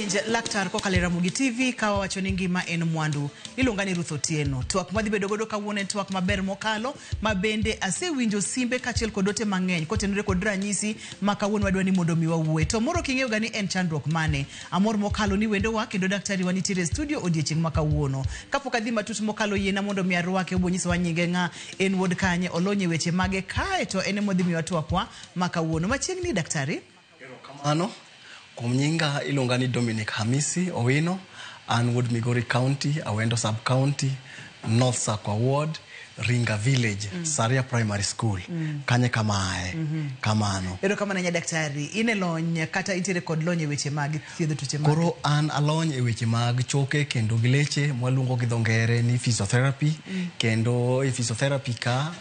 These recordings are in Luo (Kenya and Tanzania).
Winj laktar kokalo e Ramogi TV ka wawacho ni ngima en mwandu. Iluonga ni Ruth Otieno. Twak mwadhi bedo godo kawuono en twak maber mokalo ma bende asewinjo simbe kaachiel kod ote mang'eny kotenore kod ranyisi ma kawuono wadwa ni mondo mi wawuoye. To moro king'eyo ga ni en chandruok mane. Amor mokalo ni wendowa kendo daktari wa nitiere e studio odiechieng' ma kawuono. Kapok adhi matut mokalo yiena mondo mi arwake obo nyisowa nyinge ng'a, en wuod kanye, olony e weche mage kae to en emodhi miyowa twakwa ma kawuono. Machiegni daktari. Erokamano. Kuom nyinga iluonga ni Dominic Hamisi Owino. An wuod Migori County, Awendo Sub County, North Sakwa Ward, Ringa Village, Saria Primary School. Kanye kama ae. Kamano. Erokamano ahinya daktari. In e lony kata intiere kod lony e weche mag thiedho tuoche mag Koro an alony e weche mag choke kendo gi leche mwaluongo gi dho ngere ni physiotherapy. Kendo e physiotherapy ka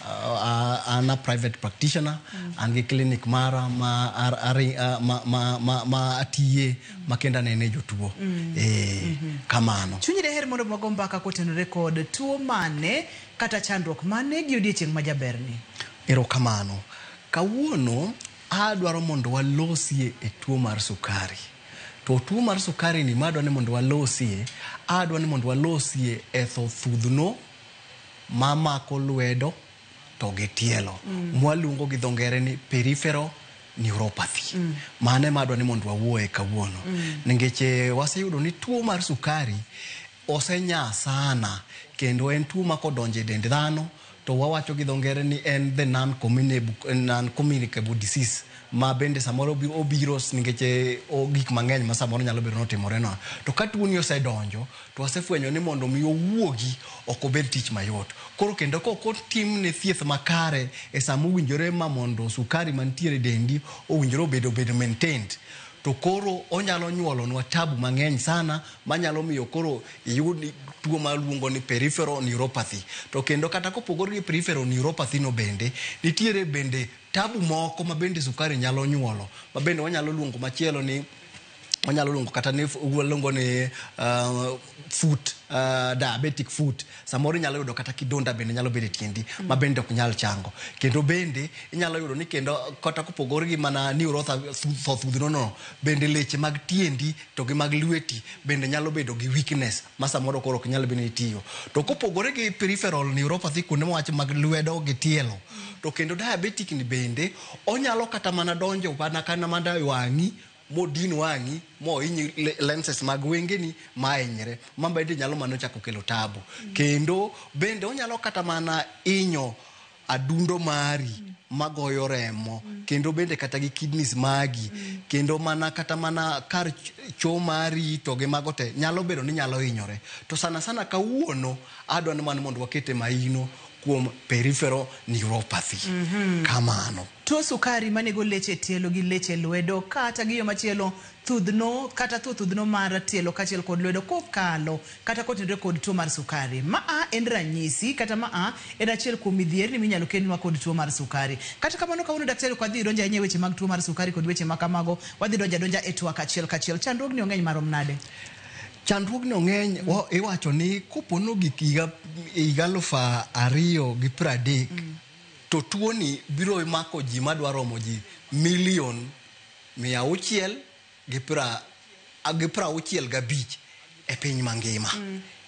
an a private practitioner. An gi clinic mara ma, ar, ar, ma, ma, ma, ma atiye ma kendo anene jotuo. Kamano. Chunyi deher mondo wago mbaka kotenore kod tuo mane kata chandruok mane gi odiechieng' ma jaberni? Erokamano. Kawuono adwaro mondo walosie e tuo mar sukari. To tuo mar sukari ni madwa ni mondo walosie, adwa ni mondo walosie e tho thudhno mamako lwedo to gi tielo. Mwaluongo gi dho ngere ni peripheral neuropathy. Mano ema adwa ni mondo wawuoye kawuono. Nikech waseyudo ni tuo mar sukari osenya sana kendo en tuo ma kodonjo e dend dhano to wawacho gi dho ngere ni en the non-communicable disease ma bende samoro obiro nikech gik mang'eny ma samoro nyalo bedo notimore no. To ka tuo ni osedonjo to wasefwenyo ni mondo mi owuogi ok obed tich mayot. Koro kendo kok otimne thieth makare e sama owinjore ma mondo sukari mantiere e dendi owinjore obed maintained, to koro onyalo nyuolonwa tabu mang'eny sana manyalo miyo koro iyud tuo maluongo ni peripheral neuropathy. To kendo kata kopogore gi peripheral neuropathy no bende, nitiere bende tabu moko ma bende sukari nyalo nyuolo, ma bende wanyalo luongo machielo ni wanyalo luongo kata ni waluongo ni foot diabetic foot. Samoro inyalo yudo kata kidonda bende nyalo bedo e tiendi ma bende ok nyal chango. Kendo bende inyalo yudo ni kendo kata kopogore gi mana neuropathy thudhno no, bende leche mag tiendi to gi mag lweti bende nyalo bedo gi weakness ma samoro koro ok nyal bedo ni tiyo. To kopogore gi peripheral neuropathy kuonde mawach mag lwedo gi tielo, to kendo diabetic ni bende onyalo kata mana donjo mana kana mana e wang'i modin wang'i mohiny lenses mag wengeni ma hinyre ma bende nyalo mana chako kelo tabu. Kendo bende onyalo kata mana hinyo adundo mari magoyo remo, kendo bende kata gi kidneys magi, kendo mana kata mana kar cho mari to gi mago te nyalo bedo ni nyalo hinyore. To sana sana kawuono adwa ni mana mondo wakete maino kuom peripheral neuropathy. Kamano. Tuo sukari manego leche e tielo gi leche e lwedo kata gi yo machielo thudhno kata thuo thudhno mar tielo kaachiel kod lwedo kokalo kata kotenore kod tuo mar sukari. Maa en ranyisi kata maa en achiel kuom midhierni minyalo kelnwa kod tuo mar sukari. Kata kamano kawuono daktari ok wadhi donjo ahinya e weche mag tuo mar sukari kod weche ma kamago, wadhi donjo adonja e twak achiel kachiel. Chandruogni ong'eny marom nade? Chandruogni ong'eny, iwacho ni kopo nogik higa 2030, to tuoni biro mako ji madwa romo ji milion 665 e piny mangima.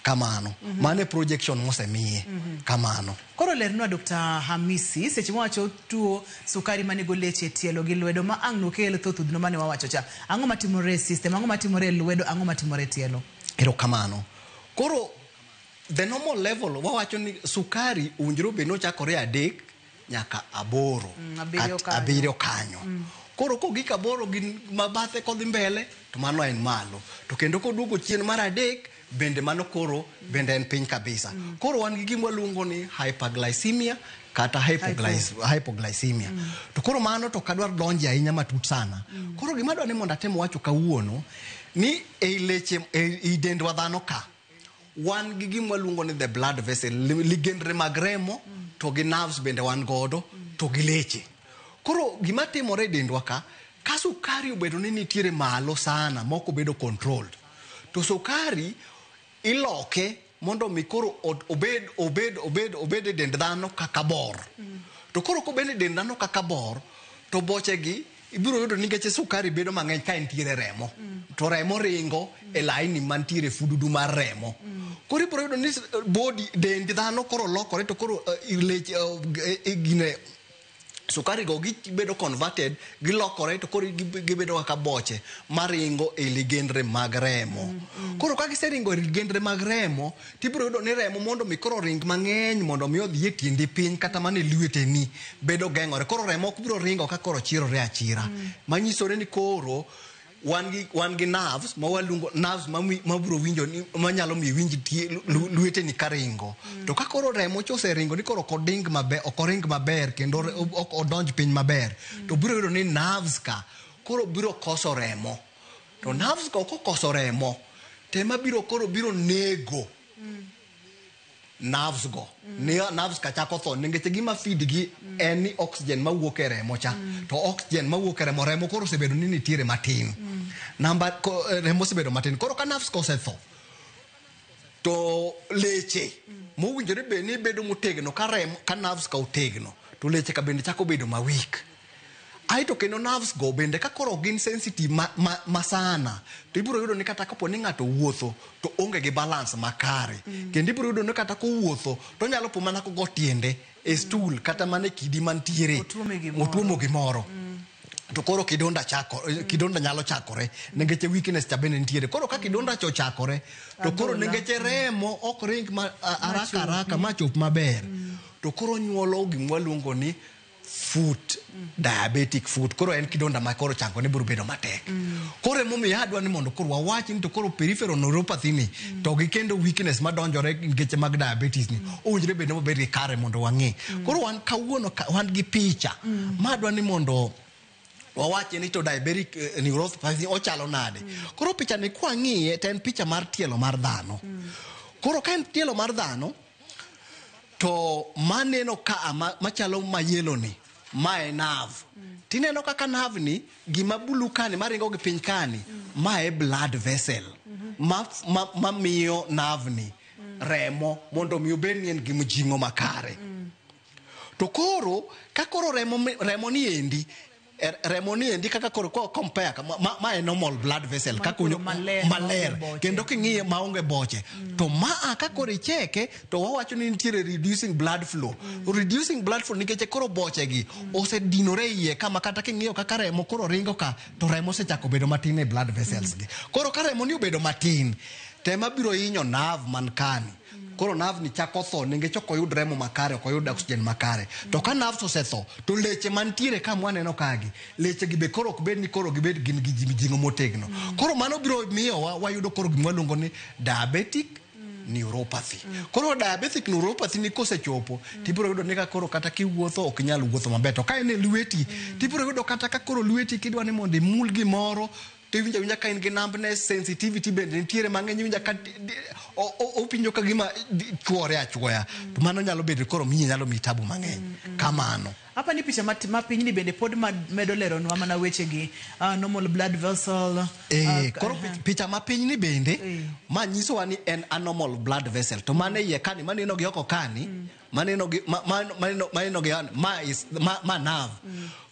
Kamano. Mano e projection mosemiye. Kamano. Koro lernwa Dr. Hamisi, seche mwawacho tuo sukari manego leche e tielo gi lwedo ma ang' nokel tho thudhno mane wawacho cha. Ang'o matimore e system, ang'o matimore e lwedo, ang'o matimore e tielo? Erokamano. Koro the normal level wawacho ni sukari owinjore obed ni ochakore 3 nyaka 8. 7 kanyo. 7 kanyo. Koro kogik 8 gi mabathe kodhi mbele to mano en malo. To kendo koduogo chien mar 3 bende mano koro bende en piny kabisa. Koro wan gi gima waluongo ni hyperglycemia kata hypoglycemia. To koro mano to kadwar donje ahinya matut sana. Koro gima adwa ni mondo atem wacho kawuono ni ei leche ei dendwa dhano ka wan gi gima waluongo ni the blood vessel, ligendre mag remo to gi nerves bende wan godo to gi leche. Koro gima timore e dendwa ka, ka sukari obedo ni nitiere malo sana mok obedo controlled, to sukari iloke mondo mi koro obed e dend dhano kaka bor. To koro kobed e dend dhano kaka bor, to boche gi Ibiro yudo nikech sukari bedo mang'eny ka entiere remo, to remo ringo e laini mantiere fududu mar remo. Koro ibiro yudo ni body, dend dhano koro lokore, to koro leche, gine sukari go gibedo converted, gilokore, to koro gibedo kaka boche maringo e ligendre mag remo. Koro ka giseringo e ligendre mag remo, tibiro yudo ni remo mondo mi koro ring mang'eny mondo mi odhi e tiendi piny kata mana e lweteni bedo geng'ore. Koro remo ok biro ringo ka koro chirore achira. Manyisore ni koro wan gi nerves ma waluongo nerves ma biro winjo ni manyalo miyo iwinj lweteni ka ringo. To ka koro remo cha oseringo ni koro ok oding maber, ok oring maber kendo ok odonj piny maber, to biro yudo ni nerves ka koro biro koso remo. To nerves ka ok okoso remo, tema biro koro biro nego nerves go. Ni nerves ka chako tho nikech gima feed gi en ni oxygen mawuok e remo cha. To oxygen mawuok e remo, remo koro osebedo ni nitiere matin. Namba ko, remo osebedo matin. Koro ka nerves ka osetho, to leche mowinjore bed ni bedo motegno ka remo ka nerves ka otegno, to leche ka bende chako bedo ma weak. Aeto kendo nerves go bende ka koro gin sensitive ma sana, to ibiro yudo ni kata kapo ni ng'ato wuotho to onge gi balance makare. Kendo ibiro yudo ni kata kowuotho to onyalo po mana kogo tiende e stool kata mana e kidi mantiere. Otuome gimoro. Otuomo gimoro. To koro kidonda chako, kidonda nyalo chakore nikech weakness cha bende nitiere. Koro ka kidonda cha ochakore, to koro Adhola. nikech remo ok ring ma haraka haraka machop maber, to koro nyuolo gima waluongo ni foot diabetic foot. Koro en kidonda ma koro chango ne biro bedo matek. Koro emomiyo adwa ni mondo koro wawach ni to koro peripheral neuropathy ni to gi kendo weakness madonjore nikech mag diabetes ni owinjore bed ni wabed gi kare mondo wang'e. Koro wan kawuono wan gi picha ma adwa ni mondo wawache ni to diabetic neuropathy ochalo nade. Koro picha ni kwang'iye to en picha mar tielo mar dhano. Koro ka en tielo mar dhano, to maneno ka machalo mayelo ni ma e nerve. Tineno kaka nerve ni gima blue kani maringo gi piny kani, ma e blood vessel ma miyo nerve ni remo mondo mi obed ni en gi mjing'o makare. To koro ka koro remo ni endi, remo ni endi kaka koro ko compare ka, ma e normal blood vessel Ma kaka koro maler, maler. Maonge boche. Kendo king'iye maonge boche. To ma ka koro icheke to wawacho ni nitiere reducing blood flow. Reducing blood flow nikech koro boche gi osedinore iye kama kata king'iyo kaka remo koro ringo ka, to remo osechako bedo matin e blood vessels gi. Koro ka remo ni obedo matin, tema biro hinyo nerve man kani. Koro nerve ni chako tho nikech ok oyud remo makare, ok oyud oxygen makare. To ka nerves osetho, to leche mantiere ka mwaneno kagi, leche gi be koro ok bed ni koro gibed gin gi mijing'o motegno. Koro mano biro miyo wayudo koro gima waluongo ni diabetic neuropathy. Koro diabetic neuropathy ni kosechopo, tibiro yudo ni ka koro kata kiwuotho ok inyal wuotho maber. To ka en e lweti, tibiro yudo kata ka koro lweti kidwa ni mondo imul gimoro, to iwinjo awinja ka in gi numbness, sensitivity bende nitiere mang'eny, iwinjo ka opinjo ka gima chwore achwoya. To mano nyalo bedo koro miyi nyalo miyi tabu mang'eny. Kamano. Hapa ni picha ma piny ni bende pod medo leronwa mana wechegi. Normal blood vessel. Koro picha ma piny ni bende, ma nyisowa ni en a normal blood vessel. To mane iye kani, maneno gi oko kani, maneno gi, ma, ma, maneno, maneno gi an, ma is, ma, ma nerve.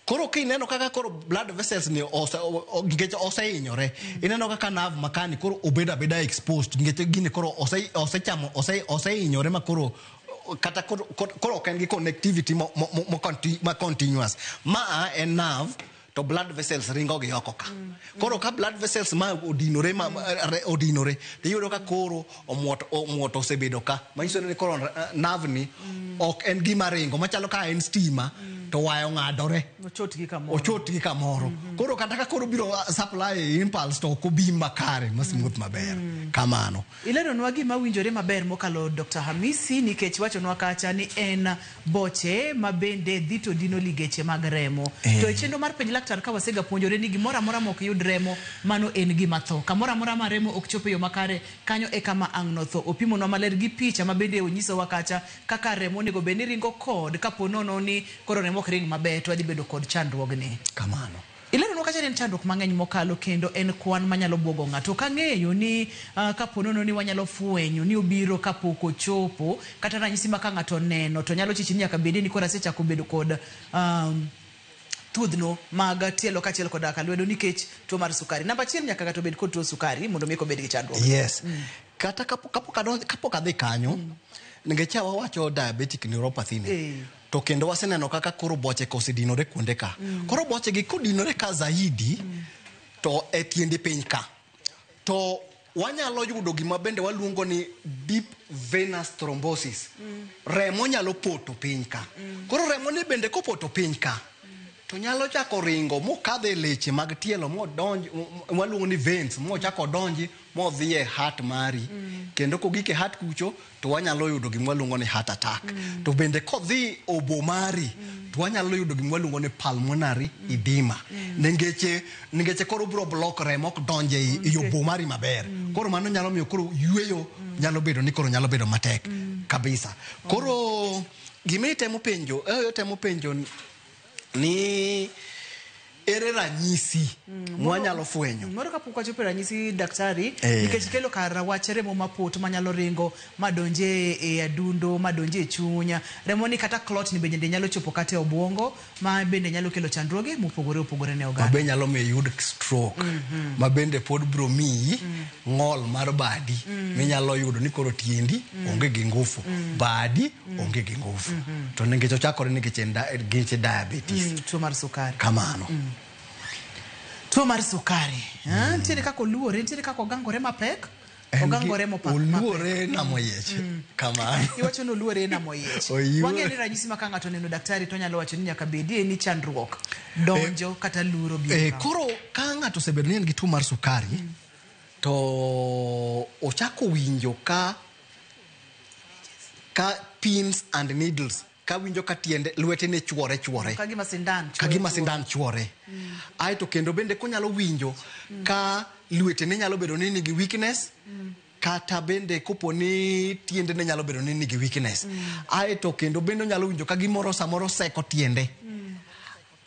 Koro kineno kaka koro blood vessels ni nikech osehinyore, ineno kaka nerve makani koro obedo abeda exposed nikech gini koro osechamo, osehinyore ma koro kata koro ok en gi connectivity ma continuous. Ma en nerve to blood vessels ringo gi oko ka. Koro ka blood vessels ma odinore, ma odinore, to iyudo ka koro omuoto osebedo ka. Manyiso ni koro nerve ni ok en gima ringo, machalo ka en stima, to waya ong'adore. Ochot gi kamoro. Ochot gi kamoro. Koro kata ka koro biro supply impulse to ok obi makare, ma smooth maber. Kamano. Ileronwa gima winjore maber mokalo Dr. Hamisi, nikech wachonwa kacha ni en boche ma bende dhi to dino ligeche mag remo. To e chenro mar penj laktar ka wasega puonjore ni gimoro amora ma ok yud remo, mano en gima tho. Kamoro amora ma remo ok chop e yo makare, kanyo e kama ang' notho. Opimonwa maler gi picha ma bende onyisowa kacha kaka remo onego bed ni ringo kod kapo nono ni koro remo ok ring maber to wadhi bedo kod chandruogni. Kamano. Ileronwa kacha ni en chandruok mang'eny mokalo kendo en kwan manyalo buogo ng'ato. Ok ang'eyo ni kapo nono ni wanyalo fwenyo ni obiro kapok ochopo, kata ranyisi ma ka ng'ato oneno to nyalo chich ni nyaka bedi ni koro asechako bedo kod thudhno mag tielo kaachiel koda ka lwedo nikech tuo mar sukari. Namba achiel, nyaka ng'ato bed kod tuo sukari mondo mi obed gi chandruok. Yes. Kata kapok adhi kanyo, nikech wawacho diabetic neuropathy ni, to kendo waseneno kaka koro boche ka osedinore kuonde ka. Koro boche gi kodinore ka zaidi, to e tiendi piny ka, to wanyalo yudo gima bende waluongo ni deep venous thrombosis. Remo nyalo poto piny ka. Koro remo ni bende kopoto piny ka, to nyalo chako ringo mokadho e leche mag tielo modonj waluongo ni veins, mochako donji modhi e heart mari. Kendo kogik e heart kucho, to wanyalo yudo gima waluongo ni heart attack. To bende kodhi obo mari, to wanyalo yudo gima waluongo ni pulmonary edema. Ningeche koro biro block, remo ok donj ei obo mari maber. Koro mano nyalo miyo koro yweyo nyalo bedo ni koro nyalo bedo matek kabisa. Koro gima itemo penjo, temo penjo ni ere ranyisi mwanyalo fwenyo? Moro kapok wachopo e ranyisi, daktari, nikech kelo kar wach remo mapoto manyalo ringo madonje e adundo, madonje e chuny, remo ni kata clot ni bende nyalo chopo kata e obwongo, ma bende nyalo kelo chandruoge mopogore opogore ne oganda. Ma be nyalo miyo iyud stroke, ma bende pod biro miyi ng'ol mar badi, minyalo yudo ni koro tiendi onge gi ngufu, badi onge gi ngufu, to nikech ochakore nikech en nikech diabetes. Tuo mar sukari. Kamano. Tuo mar sukari, nitiere kaka oluore, nitiere kaka ogangore mapek. En Ogangore mapek. Oluore namo yiech kamano. Iwacho ni oluore e namo yiech. Wang'eyo ni ranyisi ma ka ng'ato oneno daktari to onyalo wacho ni nyaka bedie ni chandruok donjo kata luro biro kama. Koro ka ng'ato osebedo ni en gi tuo mar sukari, to ochako winjo ka pins and needles, ka winjo ka tiende lwete ne chuore chuore. Ka gima sindan ka gima sindan chuore. Aeto kendo bende konyalo winjo ka lwete ne nyalo bedo ni nigi weakness, kata bende kopo ni tiende ne nyalo bedo ni nigi weakness. Aeto kendo bende onyalo winjo ka gimoro samoro seko tiende.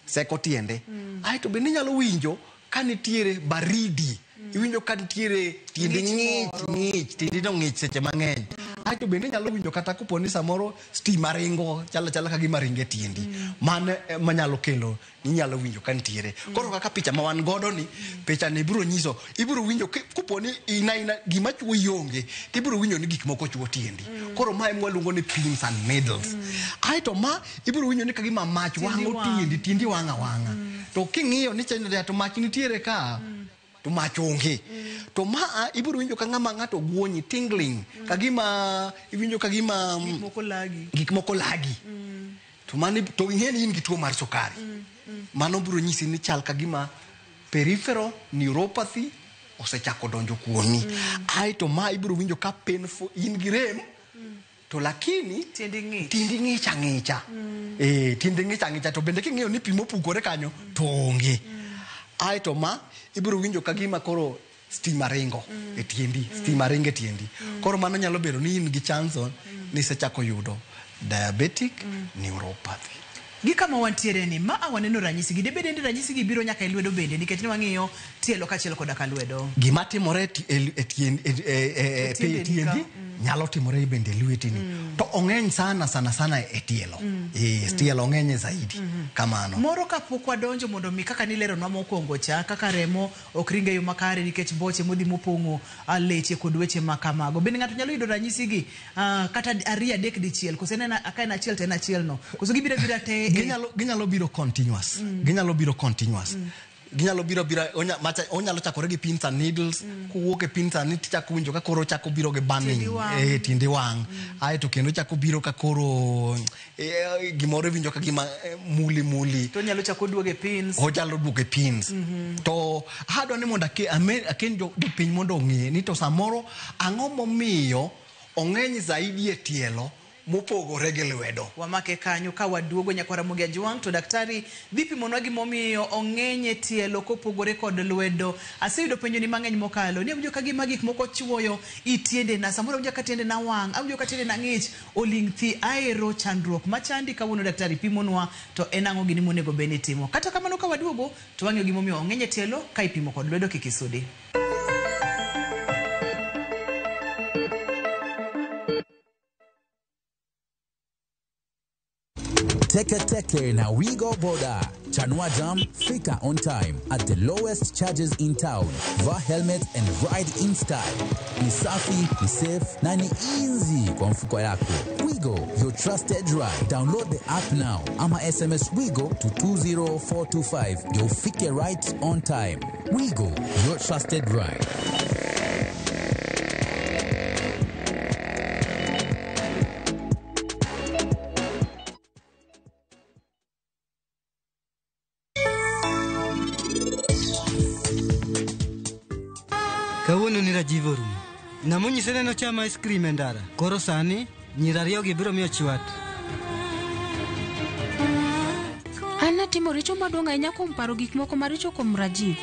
Seko tiende. Aeto bende inyalo winjo ka nitiere baridi. Iwinjo ka nitiere tiendi Ng'ich ng'ich, ng'ich, tiendi no ng'ich seche mang'eny. Aeto bende inyalo winjo kata kopo ni samoro stima ringo, chalo chala ka gima ringo e tiendi. Mano manyalo kelo ni inyalo winjo ka nitiere. Koro kaka picha ma wan godo ni, picha ni biro nyiso, ibiro winjo kopo ni in aina gima chuoyi onge, tibiro winjo ni gik moko chuo tiendi. Koro mae mwaluongo ni pins and needles. Aeto ma ibiro winjo ni ka gima mach Tiendi wang'o wang'. tiendi, tiendi wang' awang'a. To king'iyo ni chenro to mach nitiere ka, to mach onge. To ma ibiro winjo ka ng'ama ng'ato guonyi, tingling, ka gima iwinjo ka gima Gik moko lagi. Gik moko lagi. To mano to ing'e ni in gi tuo mar sukari. Mano biro nyisi ni chal ka gima peripheral neuropathy osechako donjo kuomi. Aeto ma ibiro winjo ka painful, in gi rem, to lakini Tiendi ng'ich. Tiendi ng'ich ang'icha. Tiendi ng'ich ang'icha, to bende king'iyo ni pi mopukore kanyo to onge. Aeto ma ibiro winjo ka gima koro stima ringo e tiendi, stima ringo e tiendi. Koro mano nyalo bedo ni in gi chance ni isechako yudo diabetic neuropathy. Gi kama wantiere ni, ma a waneno ranyisi gi, dibed ni ranyisi gi biro nyaka e lwedo bende, nikech ne wang'iyo tielo kaachiel koda ka lwedo. Gima timore e E tiendeni tiendi ka. nyalo timore bende e lwetini. To ong'eny sana sana sana e tielo. Tielo ong'eny zaidi. Kamano. Moro kapok wadonjo mondo mi kaka nileronwa mokwongo cha, kaka remo ok ring e yo makare nikech boche modhi mopong'o leche kod weche ma kamago. Bende ng'ato nyalo yudo ranyisi gi kata ariyo adek dichiel, koso en ka en achiel to en achiel no. Koso gibiro abira te e Ginyalo biro continuous. Ginyalo biro continuous. Ginyalo biro bira, macha, onyalo chakore gi pins and needles, kowuok e pins and needles tichako winjo ka koro ochako biro gi burning. Tiendi wang'. Tiendi wang'. Aeto kendo ochako biro ka koro, gimoro iwinjo ka gima, muli muli. To onyalo chako duogo e pins. Onyalo duogo e pins. To adwa ni mondo aken jopiny mondo ong'e ni to samoro ang'o momiyo ong'eny zaidi e tielo mopogore gi lwedo. Wamake kanyo ka waduogo nyaka Ramogi Ajwang' to daktari dhi pimonwa gimomiyo ong'eny e tielo kopogore kod lwedo. Aseyudo penjo ni mang'eny mokalo. Ni awinjo ka gima gik moko chuoyo i tiendena. Samoro awinjo ka tiendena wang', awinjo ka tiendena ng'ich, oling' thi, aero chandruok machandi kawuono daktari pimonwa to en ang'o gini monego bed ni itimo. Kata kamano ka waduogo to wang'iyo gimomiyo ong'eny e tielo ka ipimo kod lwedo kik isudi. Teke Teke na Wigo Boda. Chanua Jam, fika on time at the lowest charges in town. Vaa helmet and ride in style. Ni safi, ni safe na ni easy kwa mfuko yako. Wigo, your trusted ride. Download the app now ama SMS Wigo to 20425 ndio ufike right on time. Wigo, your trusted ride. Kawuono ni Rajiv orumo. Namonyise neno chamo ice cream e ndara. Koro sani, nyiri ariyogi biro miyo chwat. An natimo richo maduong' ahinya kuom paro gik moko maricho kuom Rajiv.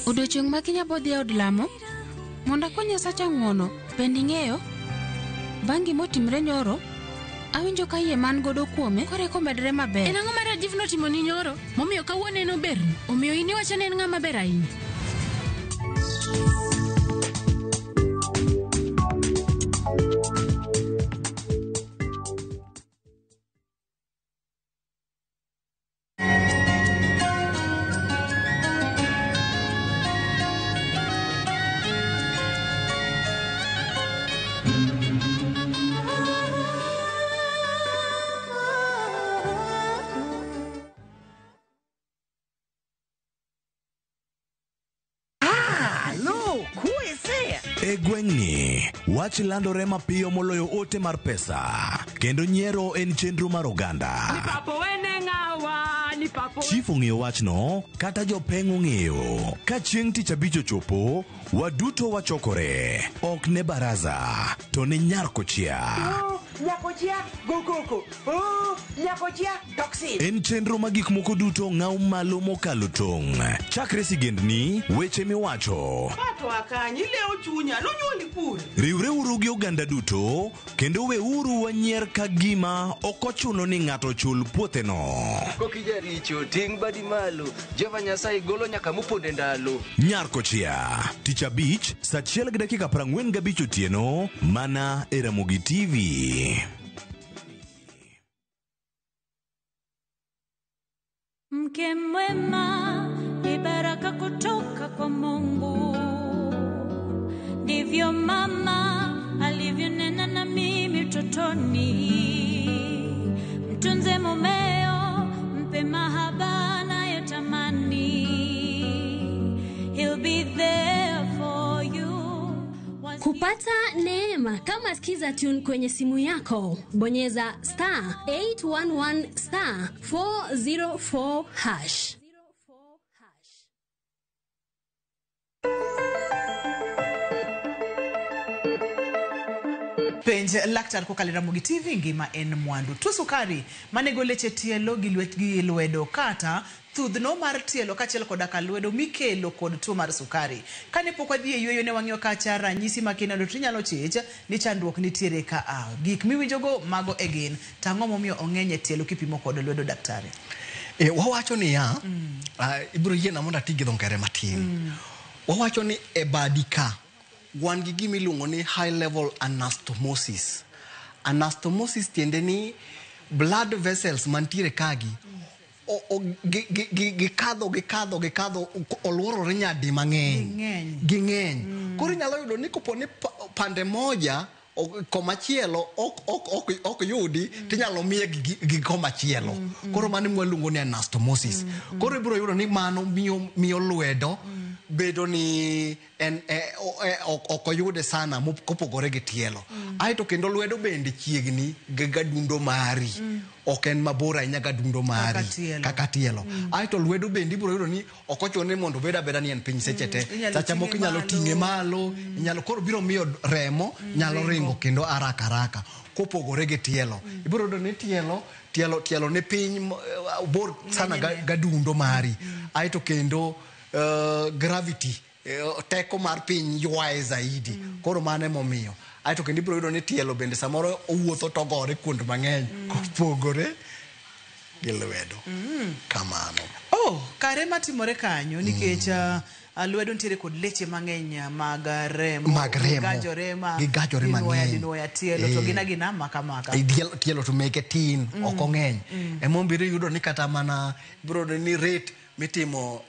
Odiochieng' ma kiny abodhi e od lamo, mondo akwa Nyasacha ng'uono, bende ing'eyo? Bang' gimotimre nyoro, awinjo ka yie man godo kuome koreka omedre maber. En ang'o ma Rajiv notimoni nyoro? Momiyo kawuono en oberni. Omiyo in iwacho ni en ng'ama ber ahinya. E gweng'ni, wach landore mapiyo moloyo ote mar pesa, kendo nyiero en chenro mar oganda. Chief ong'eyo wachno, kata jopeng' ong'eyo. Ka chieng' tich abich ochopo, waduto wachokore. Ok ne baraza, to ne nyar kochia. En chenro ma gik moko duto ng'aw malo mokalo tong'. Chakre sigendni, weche miwacho. Riwreuru gi oganda duto, kendo weuru wanyier ka gima ok ochuno ni ng'ato chul puotheno. Kokijaricho, ting' badi malo. Jehova Nyasaye golo nyaka moponde ndalo. Nyar kochia, tich abich, saa 1:45 otieno, mana e Ramogi TV. Mke mwema ni baraka kutoka kwa Mungu. Ndivyo mama alivyonena na mimi utotoni. Mtunze mumeo, mpe mahaba anayotamani. He'll be there for you. Kupata neema kama Skiza Tune kwenye simu yako, bonyeza star 811 star 404 hash. Penj laktar kokalo e Ramogi TV ngima en mwandu. Tuo sukari manego leche tielo gi lwet gi lwedo kata thudhno mar tielo kaachiel koda ka lwedo mikelo kod tuo mar sukari. Kane pok wadhi e yueyo ne wang'iyo kacha ranyisi ma kineno to inyalo chich ni chandruok nitiere ka a. Gik miwinjogo mago e gin. To ang'o momiyo ong'eny e tielo kipimo kod lwedo daktari? Wawacho niya, ibiro yiena mondo ati gi dho ngere matin. Wawacho ni e badi ka wan gi gima iluongo ni high level anastomosis. Anastomosis tiende ni blood vessels mantiere kagi gikadho oluorore nyadi mang'eny. Ging'eny. Koro inyalo yudo ni kopo ni pande moja komachielo ok yudi tinyalo miye gi komachielo. Koro mano mwaluongo ni anastomosis. Koro ibiro yudo ni mano miyo lwedo bedo ni en ok oyude sana kopogore gi tielo. Aeto kendo lwedo bende chiegni gi gadundo mari. Ok en mabor ahinya gadundo mari kaka tielo. Aeto lwedo bende ibiro yudo ni ok ochuno ni mondo obed abeda ni en piny seche te. Seche moko inyalo ting'e malo, inyalo koro biro miyo remo nyalo ringo kendo haraka haraka kopogore gi tielo. Ibiro yudo ni tielo ni piny bor sana gadundo mari. Aeto kendo gravity teko mar piny ywaye zaidi. Koro mano emomiyo. Aeto kendo ibiro yudo ni tielo bende samoro owuotho to ogore kuond mang'eny kopogore gi lwedo. Kamano. Oh, kare matimore kanyo nikech Lwedo nitiere kod leche mang'eny mag remo. Mag remo. Gigajore ma Gigajore mang'eny. Dinuoya tielo to gin agina maka maka. Tielo to meke tin, ok ong'eny. Emomiyo iyudo ni kata mana ibiro yudo ni rate mitimo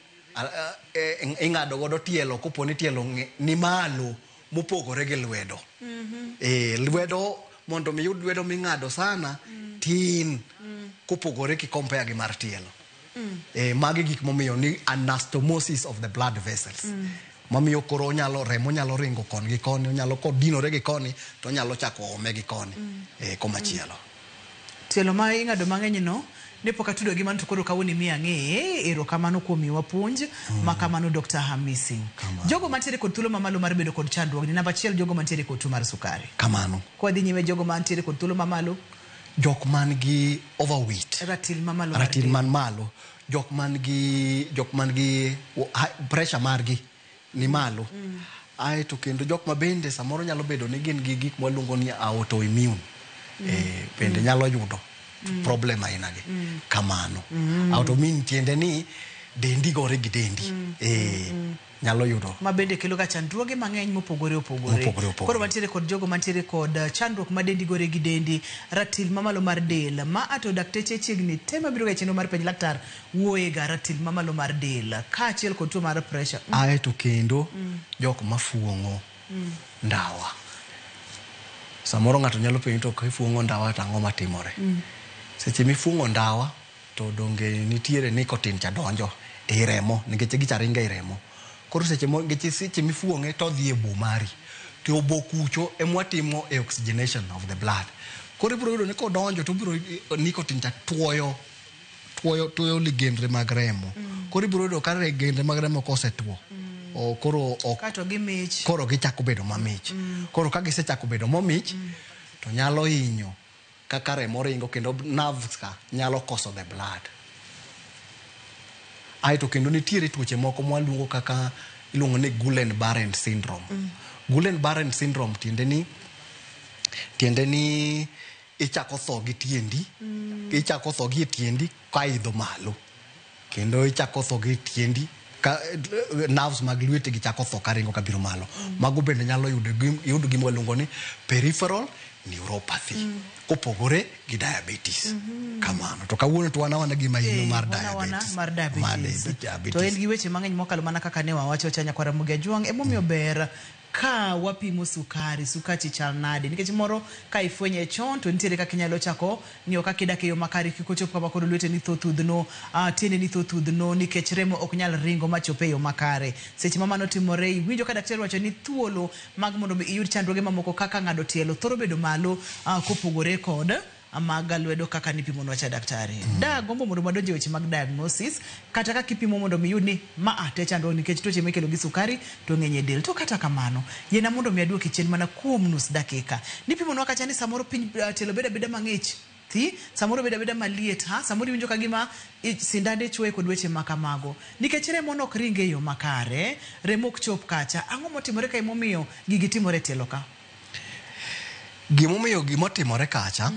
ing'ado godo tielo kopo ni tielo ni malo mopogore gi lwedo. Lwedo mondo mi yud lwedo ming'ado sana tin kopogore ki compare gi mar tielo. Magi gik momiyo ni anastomosis of the blood vessels. Mamiyo koro onyalo remo nyalo ringo koni gi koni, onyalo kodinore gi koni to onyalo chako ome gi koni komachielo. Tielo ma ing'ado mang'eny no ne pok atudo gi mano to koro kawuono imiyo ang'eye. Erokamano kuom miyowa puonj ma kamano Dr. Hamisi. Jogo mantiere kod thuolo mamalo mar bedo kod chandruok ni namba achiel, jogo mantiere kod tuo mar sukari. Kamano. Kwadhi nyime, jogo mantiere kod thuolo mamalo, Jok man gi overweight, ratil mamalo mar ratil del. man malo, jok man gi pressure margi ni malo. Aeto kendo jok ma bende samoro nyalo bedo ni gin gi gik mwaluongo ni autoimmune. Bende nyalo yudo problem aina gi. Kamano. Autoimmune tiende ni dendi gore gi dendi. Nyalo yudo. Ma bende kelo ga chandruoge mang'eny mopogore opogore. Mopogore opogore. Koro wantiere kod jogo mantiere kod chandruok ma dendi gore gi dendi, ratil mamalo mar del. Ma ato dakteche chiegni te mabiro ga e chenro mar penj laktar wuoye ga ratil mamalo mar del kaachiel kod tuo mar pressure. Aeto kendo jok mafuong'o ndawa. Samoro ng'ato nyalo penjo to kifuong'o ndawa to ang'o matimore? Seche mifuong'o ndawa to donge nitiere nicotine cha donjo ei remo nikech gicha ringo ei remo. Koro seche mo nikech seche mifuong'e to odhi e obo mari. To obo kucho emwatimo e oxygenation of the blood. Koro ibiro yudo ni kodonjo to obiro nicotine cha tuoyo tuoyo ligendre mag remo. Koro ibiro yudo ka ligendre mag remo kosetuo. Koro ok Kato gimich. Koro gichako bedo mamich. Koro ka gisechako bedo momich to nyalo hinyo kaka remo ringo kendo nerves ka nyalo koso the blood. Aeto kendo nitiere tuoche moko mwaluongo kaka iluongo ni Guillain-Barre syndrome. Guillain-Barre syndrome tiende ni ichako tho gi tiendi, ichako tho gi tiendi ka idho malo. Kendo ichako tho gi tiendi ka nerves mag lweti gi chako tho karingo kabiro malo. Mago bende nyalo yudo gima waluongo ni peripheral neuropathy. Kopogore gi diabetes. Kamano. To kawuono to wan gima hinyo mar diabetes. Mar diabetes. To en gi weche mang'eny mokalo mana kaka ne wawacho cha nyakwara Ramogi Ajwang'. Emomiyo ber ka wapimo sukari, sukachi chal nade? Nikech moro ka ifwenye chon to nitiere kaka inyalo chako ng'iyo kaka idak e yo makare kik ochop kama koro lwete ni tho thudhno, tiende ni tho thudhno nikech remo ok nyal ringo machop e yo makare. Seche ma mano timore, iwinjo ka daktari wacho ni thuolo mag mondo mi iyud chandruoge mamoko kaka ng'ado tielo thoro bedo malo kopogore kod mag lwedo kaka nipimonwa cha daktari. Dagombo mondo wadonje weche mag diagnosis kata kaka ipimo mondo mi yud ni ma te chandruok nikech tuoche mikelo gi sukari to ng'eny e del. To kata kamano, yiena mondo mi aduoki chien mana kuom nus dakika. Nipimonwa kacha ni samoro piny tielo bedo abeda mang'ich thi, samoro bedo abeda maliet, ha? Samoro iwinjo ka gima sindande chwoye kod weche ma kamago. Nikech remo nok ring e yo makare, remo ok chop kacha. Ang'o motimore ka emomiyo gigi timore e tielo ka? Gimomiyo gimotimore kacha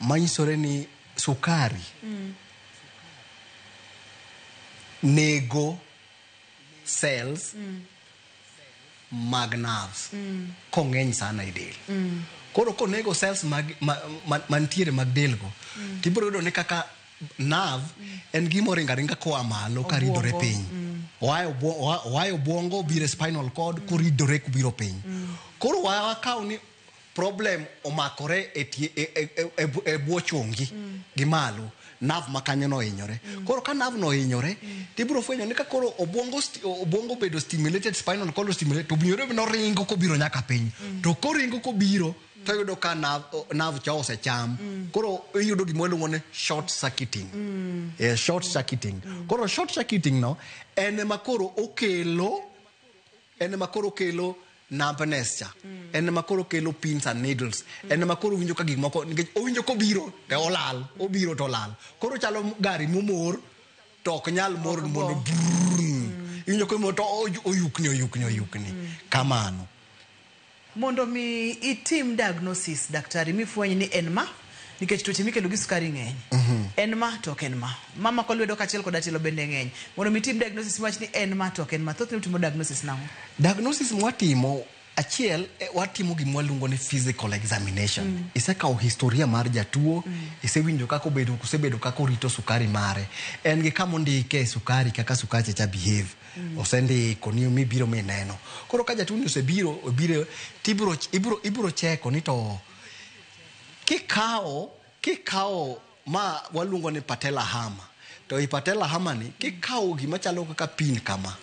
manyisore ni sukari nego cells mag nerves kong'eny sana e del. Koro konego cells mag mantiere mag del go, tibiro yudo ni kaka nerve en gima oringo aringa koa malo karidore piny. Oaye obwongo obiro e spinal cord koridore kobiro piny. Koro wakaw ni problem omakore e bwo chongi gi malo, nerve ma kanyo no ohinyore. Koro ka nerve no ohinyore, tibiro fwenyo ni ka koro obwongo obedo stimulated, spinal cord stimulated, to owinjore bed ni oringo kobiro nyaka piny. To koringo kobiro, to iyudo ka nerve cha osecham. Koro iyudo gima waluongo ni short circuiting. Short circuiting. Koro short circuiting no en ema koro okelo, en ema koro okelo numbness cha. En ema koro kelo pins and needles. En ema koro winjo ka gik moko, nikech owinjo kobiro to olal, obiro to olal. Koro chalo gari momor to ok nyal mor mondo brrrr. Iwinjo komor to oyukni, oyukni, oyukni. Kamano. Mondo mi itim diagnosis, daktari, mifweny ni en ma, Nikech tuoche mikelo gi sukari ng'eny. En ma to ok en ma. Mamako lwedo kaachiel koda tielo bende ng'eny. Mondo mi itim diagnosis miwach ni en ma to ok en ma. Thothne utimo diagnosis nang'o? Diagnosis mwatimo achiel watimo gima waluongo ni physical examination. Isekawo historia mar jatuo, isewinjo kaka obedo, osebedo kaka orito sukari mare. En gi kama ondike sukari kaka sukache cha behave. Osendiko ni mibiro mineno. Koro ka jatuo ni osebiro, obiro tibiro ibiro cheko ni to kikawo ma waluongo ni patella hammer. To i patella hammer ni kikawo gima chalo kaka pin kama.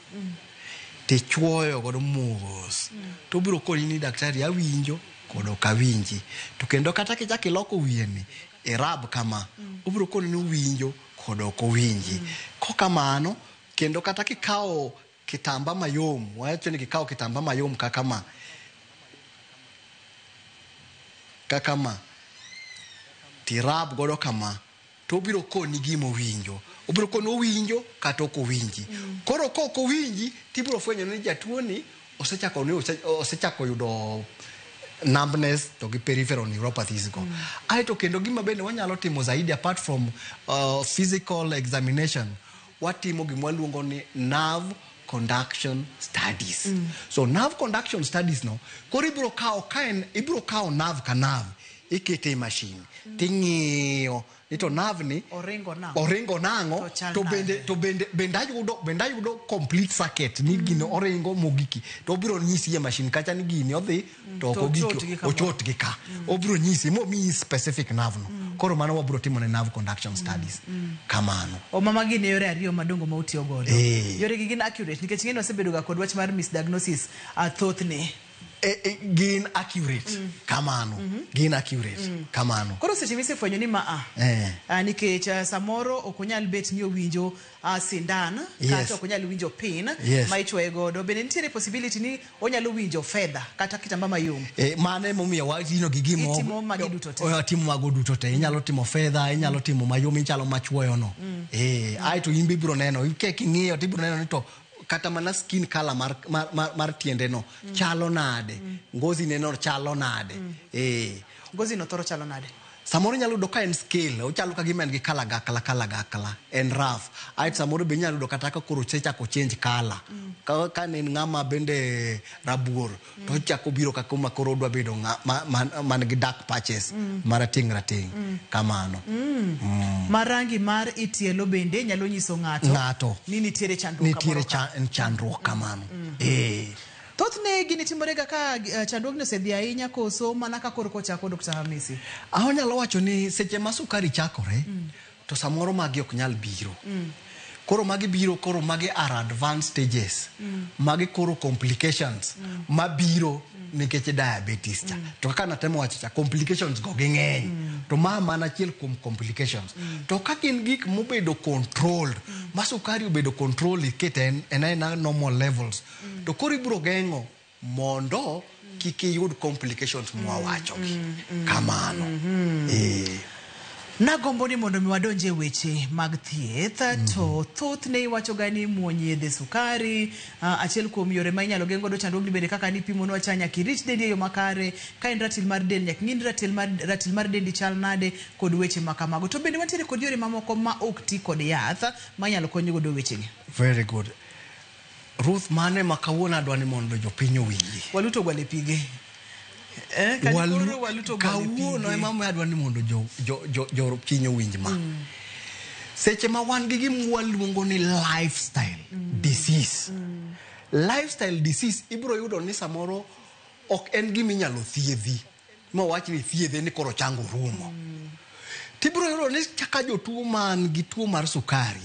Tichuoyo godo mos. To obiro koni ni daktari awinjo kod ok awinji. To kendo kata kichako iloko wiye ni irab kama, obiro koni ni owinjo kod ok owinji. Kokamano, kendo kata kikawo kitamba mayom, wacho ni kikawo kitamba mayom kaka ma, tirab godo kama, to obiro koni gima owinjo. Obiro koni owinjo kata ok owinji. Koro ka ok owinji, tibiro fwenyo ni jatuo ni osechako yudo numbness to gi peripheral neuropathies go. Aeto kendo gima bende wanyalo timo zaidi apart from physical examination, watimo gima waluongo ni nerve conduction studies. So nerve conduction studies no, koro ibiro kawo ka en ibiro kawo nerve ka nerve ikete e machine ting'iyo ni to nerve ni oringo nang'o? Oringo nang'o? To chal To bende nade? To bende ayudo complete circuit ni gini oringo mogiki. To obiro nyisi e machine kacha ni gini odhi to ok To ogiki, ochot gi kamoro. ochot gi ka. Obiro nyisi momiyi specific nerve no. Koro mano wabiro timo ne nerve conduction studies. Kamano. O mama gin yore ariyo madongo ma utiyo godo. Yore gi gin accurate nikech ng'eny wasebedo ga kod wach mar misdiagnosis thothne. Gin accurate. Kamano. Gin accurate. Kamano. Koro seche misefwenyo ni ma a nikech samoro ok onyal bet ni owinjo sindan kata ok onyal winjo pin ma ichwoye godo. Bende nitiere possibility ni onyalo winjo fedha kata kitamba mayom. Mano emomiyo watino gi gimo Itimo magi duto te. Watimo mago duto te. Inyalo timo fedha, inyalo timo mayom, ichalo machuoyo no. Aeto in be ibiro neno, king'iyo to ibiro neno ni to kata mana skin color mar tiende no chalo nade, ngozi ne no chalo nade. Ngozi no thoro chalo nade? Samoro inyalo yudo ka en scale, ochalo ka gima en gi kalagakla kalagakla, en rough. Aeto samoro be inyalo yudo kata ka koro osechako change color. Ka ne en ng'ama bende rabuor, to ochako biro ka kuma koro odwa bedo man gi dark patches, marateng' rateng', kamano. Ma rangi mar itielo bende nyalo nyiso ng'ato ni nitiere chandruok nitiere chandruok kamano. Thothne gini timore ga ka chandruogni osedhi ahinya koso mana ka koro kochako Dr. Hamisi? Anyalo wacho ni seche ma sukari chakore, to samoro magi ok nyal biro. Koro magi biro, koro magi are advanced stages. Magi koro complications mabiro nikech diabetes cha. To kaka natemo wacho cha, complications go ging'eny. To ma mana achiel kuom complications. To ka gin gik mobedo controlled, ma sukari obedo controlled ikete en aena normal levels, to koro ibiro geng'o mondo kik iyud complications mwawachogi. Kamano. Nagombo ni mondo mi wadonje weche mag thieth, to thothne iwacho ga ni muony yedhe sukari, achiel kuom yore ma inyalo geng' godo chandruogni bende kaka nipimonwa cha nyaka irit dendi e yo makare, ka en ratil mar del nyaka ing'i ni ratil mar dendi chal nade kod weche ma kamago. To bende wantiere kod yore mamoko ma ok ti kod yath ma inyalo kony godo wechegi. Very good. Ruth, mane ma kawuono adwa ni mondo jopiny owinji. Waluto gwale pige. Waluto gwale pige. Kawuono ema adwa ni mondo jopiny owinj ma. Seche ma wan gi gima waluongo ni lifestyle disease. Lifestyle disease ibiro yudo ni samoro ok en gima inyalo thiedhi. Ma wach ni thiedhe ni koro chango rumo. Tibiro yudo ni kaka jotuo man gi tuo mar sukari,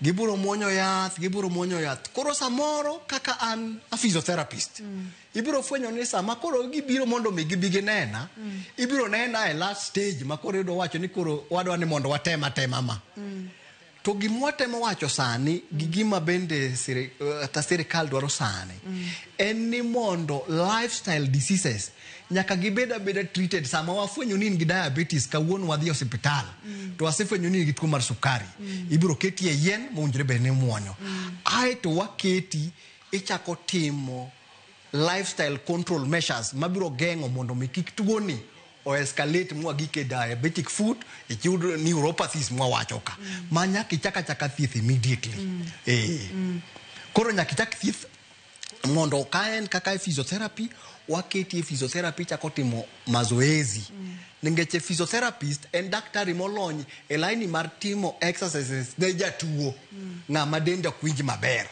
gibiro muonyo yath, gibiro muonyo yath. Koro samoro kaka an a physiotherapist, ibiro fwenyo ni sama koro gibiro mondo mi gibi ginena, ibiro nena e last stage ma koro iyudo wacho ni koro wadwa ni mondo watem atema ma. To gima watemo wacho sani gi gima bende kata sirikal dwaro sani, en ni mondo lifestyle diseases nyaka gibed abeda treated. Sama wafwenyo ni in gi diabetes kawuono wadhi e osiptal, to wasefwenyo ni in gi tuo mar sukari, ibiro keti e yien mowinjore bed ni imuonyo. Aeto waketi ichako timo lifestyle control measures mabiro geng'o mondo mi kik tuoni o escalate mwagike diabetic foot, iyudo neuropathies mwawacho ka. Ma nyaka ichak achaka thieth immediately. Koro nyaka ichak thieth mondo ka en kaka e physiotherapy, waketi e physiotherapy chako timo mazoezi. Nikech physiotherapist en daktari molony e laini mar timo exercises ne jatuo ng'ama dende ok winj maber.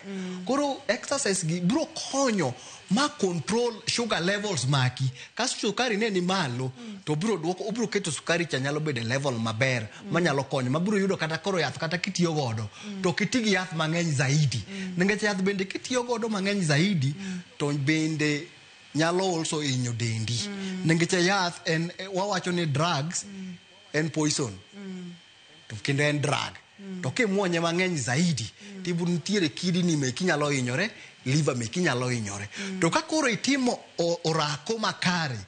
Koro exercise gi biro konyo ma control sugar levels maki. Ka sukari ne ni malo, to biro duoko, obiro keto sukari cha nyalo bedo e level maber manyalo konyo, ma biro yudo kata koro yath kata kitiyo godo to ok iti gi yath mang'eny zaidi. Nikech yath bende kitiyo godo mang'eny zaidi to bende nyalo also hinyo dendi. Nikech yath en, wawacho ni drugs en poison. To kendo en drug. To kimuonye mang'eny zaidi, tibiro nitiere kidney meki nyalo hinyore, liver meki nyalo hinyore. To ka koro itimo orako makare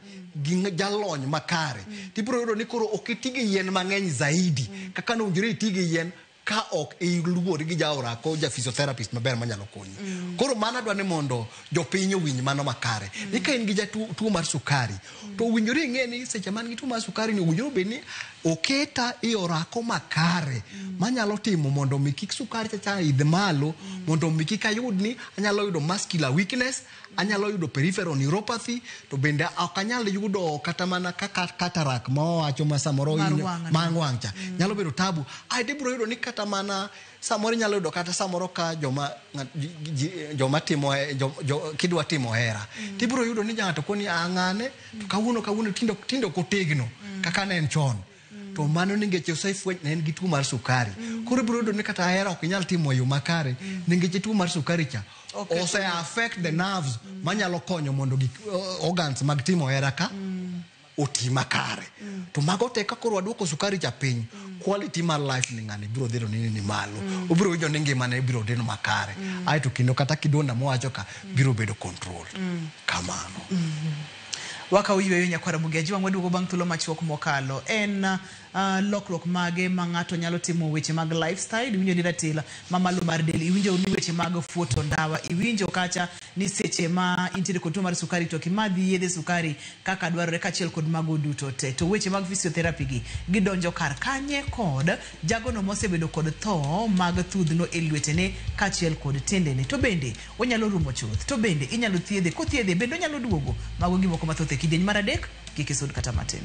gi jalony makare, tibiro yudo ni koro ok iti gi yien mang'eny zaidi kaka nowinjore iti gi yien ka ok iluwori gi jaorako, ja physiotherapist maber manyalo konyi. Koro mano adwa ni mondo jopiny owinj mano makare. Ni ka in gi jatuo tuo mar sukari, to owinjore ing'e ni seche man gi tuo mar sukari ni owinjore obed ni oketa e orako makare manyalo timo mondo mi kik sukari cha idh malo, mondo mi kik ayud ni anyalo yudo muscular weakness, anyalo yudo peripheral neuropathy, to bende ok anyal yudo kata mana kaka cataract ma wawacho ma samoro Mar hinyo wang' no. mar wang' cha. Nyalo bedo tabu. Aeto ibiro yudo ni kata mana samoro inyalo yudo kata samoro ka joma joma timo kidwa timo hera, tibiro yudo ni ng'ato koni ng'ane to kawuono tindo ok otegno kaka ne en chon. To mano nikech osefweny ne en gi tuo mar sukari. Koro ibiro yudo ni kata hera ok inyal timo e yo makare nikech tuo mar sukari cha ose affect the nerves manyalo konyo mondo gik organs mag timo hera ka oti makare. To mago te ka koro waduoko sukari cha piny, quality mar life ni ng'ani biro dhi ni malo. Obiro winjo ni ngimane biro dhi makare. Aeto kendo kata kidonda mowacho ka biro bedo controlled. Kamano. Wakaw yweyo nyakwara Mugeji, wang' waduogo bang' thuolo machuok mokalo. En lokruok mage ma ng'ato nyalo timo weche mag lifestyle, iwinjo ni ratil mamalo mar del, iwinjo ni weche mag fuoto ndawa, iwinjo kacha ni seche ma intiere kod tuo mar sukari to ok imadh yedhe sukari kaka dwarore kaachiel kod mago duto te. To weche mag physiotherapy gi gidonjo kar kanye kod jagono mosebedo kod tho mag thudhno e lwetene kaachiel kod tiendene. To bende onyalo rumo chuth, to bende inyalo thiedhe, kothiedhe bende onyalo duogo. Mago gik moko mathoth e kidieny mar adek, kik isud kata matin.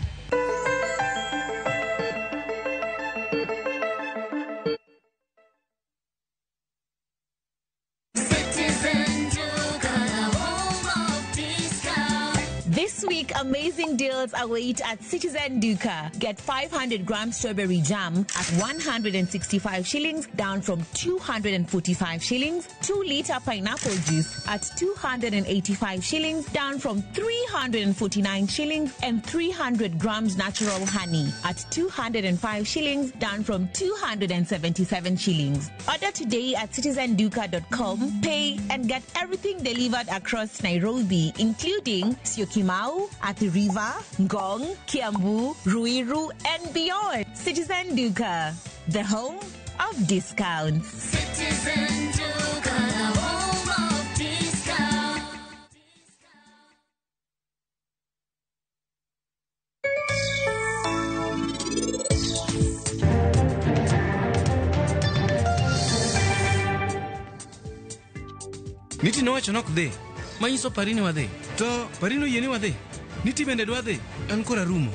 Citizen Duka, the home of discount. This week, amazing deals await at Citizen Duka. Get 500 gram strawberry jam at 165 shillings, down from 245 shillings. 2 liter pineapple juice at 285 shillings, down from 349 shillings. And 300 grams natural honey at 205 shillings, down from 277 shillings. Order today at citizenduka.com, pay and get everything delivered across Nairobi, including Syokimau, Athi River, Ngong, Kiambu, Ruiru, and beyond. Citizen Duka, the home of discounts. Citizen Duka, the home of discount. Niti nowacho nok dhi, manyiso Parini wadhi. To Parini oyie ni wadhi. Niti bende dwa dhi, an koro arumo.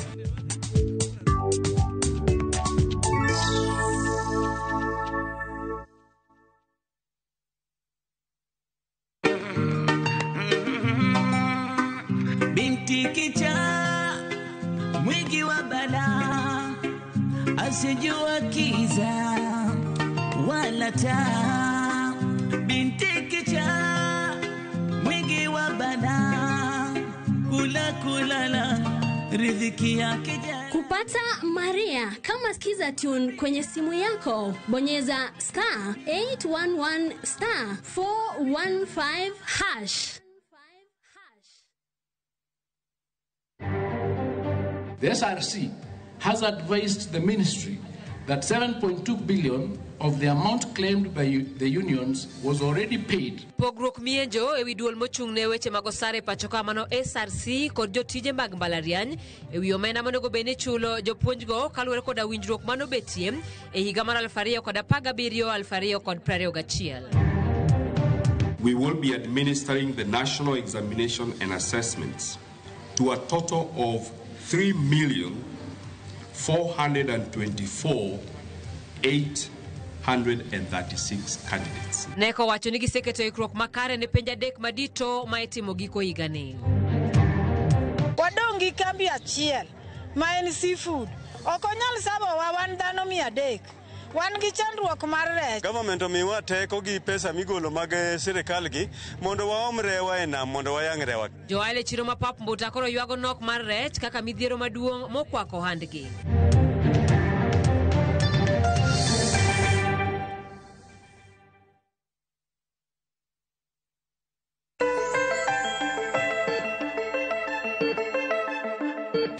Binti kichaa mwingi wa balaa, asijua kiza wala taa. Binti kichaa mwingi wa balaa, kula kulala riziki yake jana. Kupata Maria kama Skiza Tune kwenye simu yako, bonyeza star 811 star 415 hash. The SRC has advised the ministry that 7.2 billion of the amount claimed by the unions was already paid. Pogruok mienjo ewi duol mochung' ne weche mag osara e pacho ka mano SRC kod jotije mag mbalariany ewi omenda monego bed ni ichulo jopuonjgo kaluwore koda winjruok manobetie e higa mar 2017 2021. We will be administering the national examination and assessments to a total of 3,424,836 candidates. Neko wacho ni giseketo ikruok makare ne penj adek madito ma itimo giko higani. Wadong' gi kambi achiel ma en seafood. Ok onyal sabowa wan dhano 300. Wan gi chandruok mar rech. Government omiwa teko gi pesa migolo mag sirikal gi mondo waom rewa e nam mondo wayang' rewa. Jo-ohala e chiro ma Pap Mbuta koro ywago nok mar rech kaka midhiero maduong' mokwako ohandgi.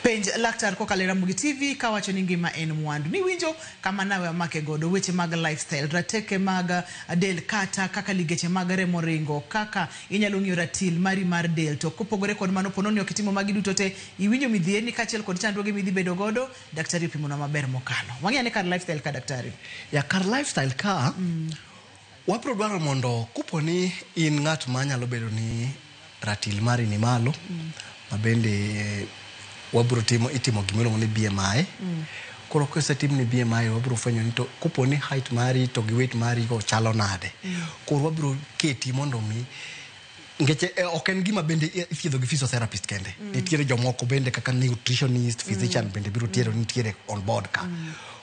Penj laktar kokalo e Ramogi TV kawacho ni ngima en mwandu. Niwinjo kama nawe amake godo weche mag lifestyle, rateke mag del kata kaka ligeche mag remo ringo, kaka inyalo ng'iyo ratil mari mar del. To kopogore kod mano, pono ni ok itimo magi duto te, iwinjo midhierni kaachiel kod chandruoge midhi bedo godo, daktari opimonwa maber mokalo. Wang'i ane kar lifestyle ka daktari. Ya kar lifestyle ka, wabiro dwaro mondo kopo ni in ng'at ma nyalo bedo ni ratil mari ni malo, ma bende wabiro timo itimo gimiluongo ni BMI. Koro kosetim ni BMI wabiro fwenyo ni to kopo ni height mari to gi weight mari go chalo nade. Koro wabiro keti mondo mi nikech ok en gima bende ithiedho gi physiotherapist kende. Nitiere jomoko bende kaka nutritionist, physician bende biro tiere nitiere on board ka.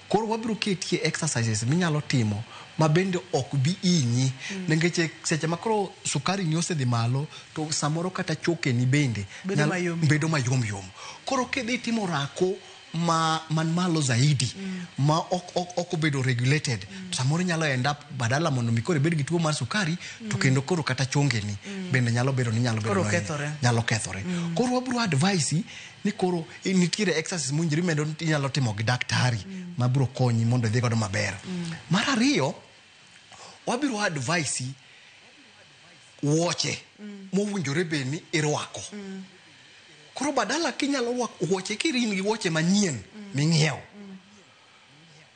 Koro wabiro ketie exercises minyalo timo ma bende ok bi inyi. Nikech seche ma koro sukari ni osedhi malo to samoro kata chokeni bende bedo mayom yom. Koro kidhi timo orako ma man malo zaidi ma ok obedo regulated, samoro nyalo end up badala mondo mi koro ibed gi tuo mar sukari to kendo koro kata chongeni bende nyalo bedo ni nyalo bedo nyalo kethore. Koro wabiro advise ni koro nitiere exercise mowinjore medo inyalo timo gi daktari ma biro konyi mondo idhi godo maber. Mar ariyo, wabiro advise wuoche mowinjore bed ni irwako. Koro badala kinyalo rwako wuoche kirin gi wuoche manyien ming'iewo.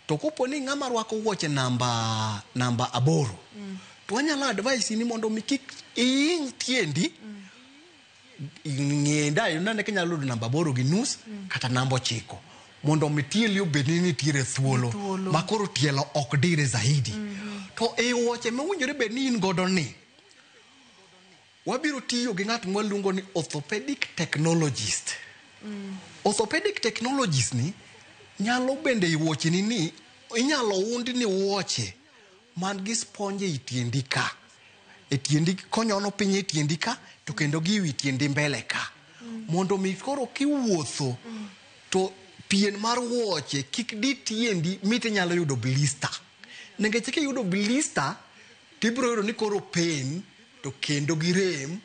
To kopo ni ng'ama rwako wuoche namba 8, to wanyalo advise ni mondo mi kik ihiny tiendi. Ng'enda inane kinyalo yudo namba 8.5 kata namba 9 mondo mi tieli obed ni nitiere thuolo ma koro tielo ok dire zaidi. To e wuoche mowinjore bed ni in godo ni, wabiro tiyo gi ng'at mwaluongo ni orthopedic technologist. Orthopedic technologist ni nyalo bende i wuocheni ni inyalo und ni wuoche man gi sponge e tiendi ka. E tiendi konyono piny e tiendi ka to kendo gi wi tiendi mbele ka. Mondo mi koro kiwuotho to pien mar wuoche kik di tiendi mit inyalo yudo blister. Nikech kiyudo blister tibiro yudo ni koro pain to kendo gi rem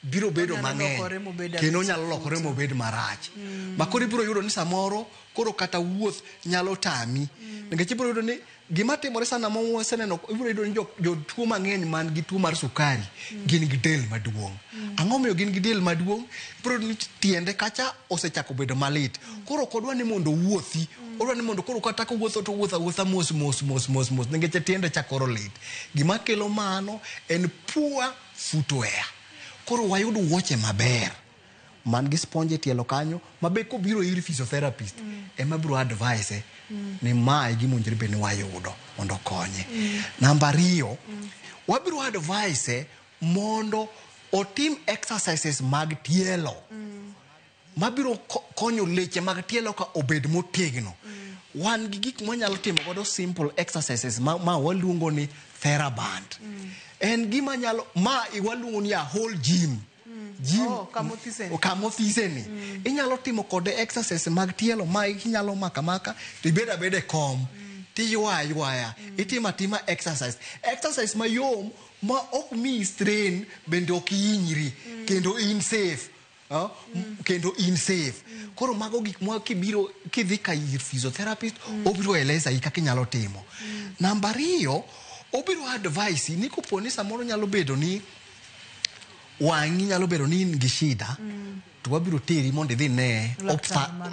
biro bedo mang'eny kendo nyalo lokore mobed marach. Ma koro ibiro yudo ni samoro koro kata wuoth nyalo tami. Nikech ibiro yudo ni gima timore sana ma waseneno, ibiro yudo ni jotuo mang'eny man gi tuo mar sukari gin gi del maduong'. Ang'o miyo gin gi del maduong'? Ibiro yudo ni tiende kacha osechako bedo malit. Koro ok odwa ni mondo owuothi, odwa ni mondo koro kata kowuotho to owuotho awuotha mos mos mos mos mos nikech tiende cha koro lit. Gima kelo mano en poor footwear. Koro wayud wuoche maber man gi sponge e tielo kanyo ma be kobiro ir physiotherapist ema biro advise ni mae gima owinjore bed ni wayudo mondo okonye. Namba 2, wabiro advise mondo otim exercises mag tielo mabiro konyo leche mag tielo ka obed motegno. Wan gi gik mwanyalo timo godo simple exercises ma waluongo ni TheraBand. En gima nyalo ma waluongo ni a whole gym. Gym kamothise ni. Inyalo timo kode exercise mag tielo ma inyalo maka maka to ibed abeda e kom tiywaya ywaya itimo atima exercise. Exercise mayom ma ok miyi strain bende ok ihinyri kendo in safe. Kendo in safe. Koro mago gik mwa kibiro kidhi ka ir physiotherapist, obiro eleza i kaka inyalo timo. Namba ariyo, obiro advice ni kopo ni samoro nyalo bedo ni wang'i nyalo bedo ni in gi shida, to wabiro teri mondo idhi ne